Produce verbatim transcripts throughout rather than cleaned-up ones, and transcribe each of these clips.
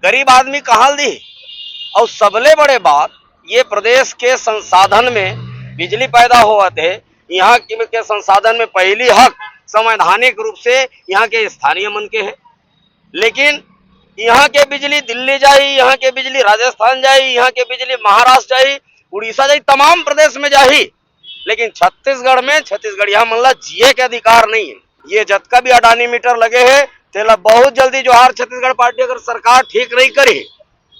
गरीब आदमी कहाँ ल दिही? और सबले बड़े बात, ये प्रदेश के संसाधन में बिजली पैदा होवत हे, यहाँ के, के संसाधन में पहली हक संवैधानिक रूप से यहाँ के स्थानीय मन के है, लेकिन यहाँ के बिजली दिल्ली जाही, यहाँ के बिजली राजस्थान जाही, यहाँ के बिजली महाराष्ट्र जाही, उड़ीसा जाही, तमाम प्रदेश में जाही, लेकिन छत्तीसगढ़ में छत्तीसगढ़िया मन ला जिए के अधिकार नहीं है। ये जतका भी अडानी मीटर लगे हे, तेला बहुत जल्दी जोहार छत्तीसगढ़ पार्टी, अगर सरकार ठीक नहीं करी,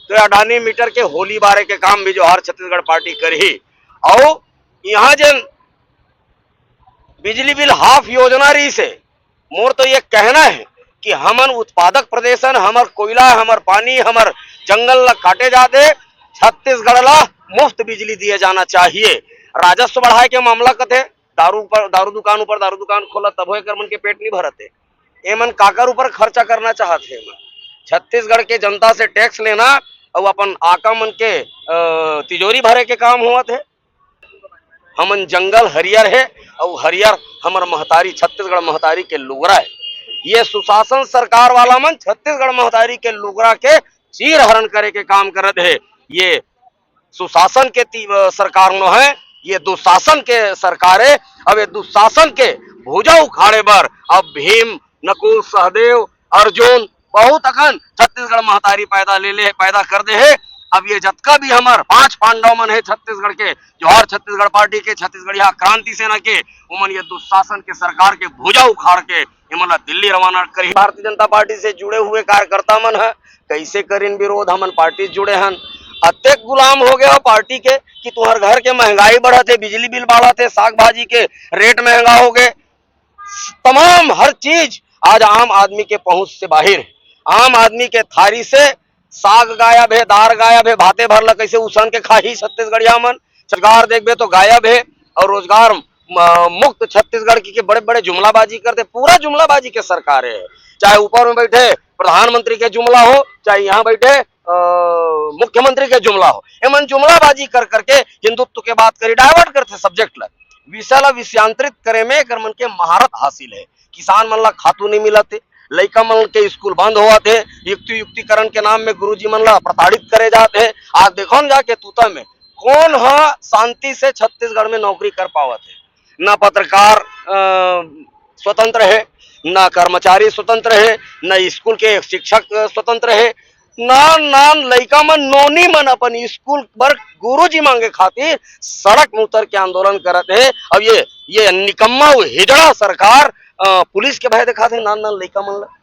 तो ये अडानी मीटर के होली बारे के काम भी जोहार छत्तीसगढ़ पार्टी करही। और यहाँ जन बिजली बिल हाफ योजना रही से, मोर तो ये कहना है कि हमन उत्पादक प्रदेश हन, हमर कोयला, हमर पानी, हमर जंगल ला काटे जात हे, छत्तीसगढ़ ला मुफ्त बिजली दिए जाना चाहिए। राजस्व बढ़ाए के मामला कथे, दारू पर, दारू दुकान ऊपर दारू दुकान खोला, तभो एकर मन के पेट नहीं भरत हे। एमन काकर ऊपर खर्चा करना चाहत हे? एमन छत्तीसगढ़ के जनता से टैक्स लेना और अपन आका मन के, अ, तिजोरी भरे के काम होवत हे। हमन जंगल हरियर हे, अउ हरियर हमर महतारी, छत्तीसगढ़ महतारी के लुगरा हे। ये सुशासन सरकार वाला मन छत्तीसगढ़ महतारी के लुगरा के चीर हरण करे के काम करत हे। ये सुशासन के ती-, अ, सरकार नो हे, ये दुशासन के सरकार हे। अब ये दुशासन के भुजा उखाड़े बर अब भीम, नकुल, सहदेव, अर्जुन, बहुत अकन छत्तीसगढ़ महतारी पैदा ले ले, पैदा कर दे हे। अब ये जतका भी हमर पांच पांडव मन हे छत्तीसगढ़ के, जोहार छत्तीसगढ़ पार्टी के, छत्तीसगढ़िया क्रांति सेना के, उमन ये दुशासन के सरकार के भुजा उखाड़ के एमन ला दिल्ली रवाना करही। भारतीय जनता पार्टी से जुड़े हुए कार्यकर्ता मन ह कैसे करिन विरोध, हमन पार्टी से जुड़े हन। अतेक गुलाम हो गए हो पार्टी के कि तुहर घर के महंगाई बढ़त हे, बिजली बिल बढ़त हे, साग भाजी के रेट महंगा हो गए, तमाम हर चीज आज आम आदमी के पहुंच से बाहिर हे। आम आदमी के थारी से साग गायब हे, दार गायब हे, भाते भर ला कैसे उसन के खाही छत्तीसगढ़िया मन। रोजगार देखबे तो गायब हे, और रोजगार, म, मुक्त छत्तीसगढ़ की के बड़े बड़े जुमलाबाजी करथे, पूरा जुमलाबाजी के सरकार हे। चाहे ऊपर में बैठे प्रधानमंत्री के जुमला हो, चाहे यहाँ बैठे, अ, मुख्यमंत्री के जुमला हो, एमन जुमलाबाजी कर करके हिंदुत्व के बात करी, डायवर्ट करथे सब्जेक्ट ला, विषय ला विषयांतरित करे में एकर मन के महारत हासिल हे। किसान मन ला खातू नहीं मिलत हे, लइका मन के स्कूल बंद होवत हे, युक्ति युक्तिकरण के नाम में गुरुजी मन ला प्रताड़ित करे जात हे। आज देखो न जाके तूता में कौन ह शांति से छत्तीसगढ़ में नौकरी कर पावत हे? ना पत्रकार, अ, स्वतंत्र हे, ना कर्मचारी स्वतंत्र हे, ना स्कूल के शिक्षक, अ, स्वतंत्र हे। नान नान लइका मन, नोनी मन अपन स्कूल बर गुरुजी मांगे खातिर सड़क में उतर के आंदोलन करत हे। अब ये, ये निकम्मा अउ हिजड़ा सरकार, अ, पुलिस के भय दिखात हे नान नान लइका मन ला।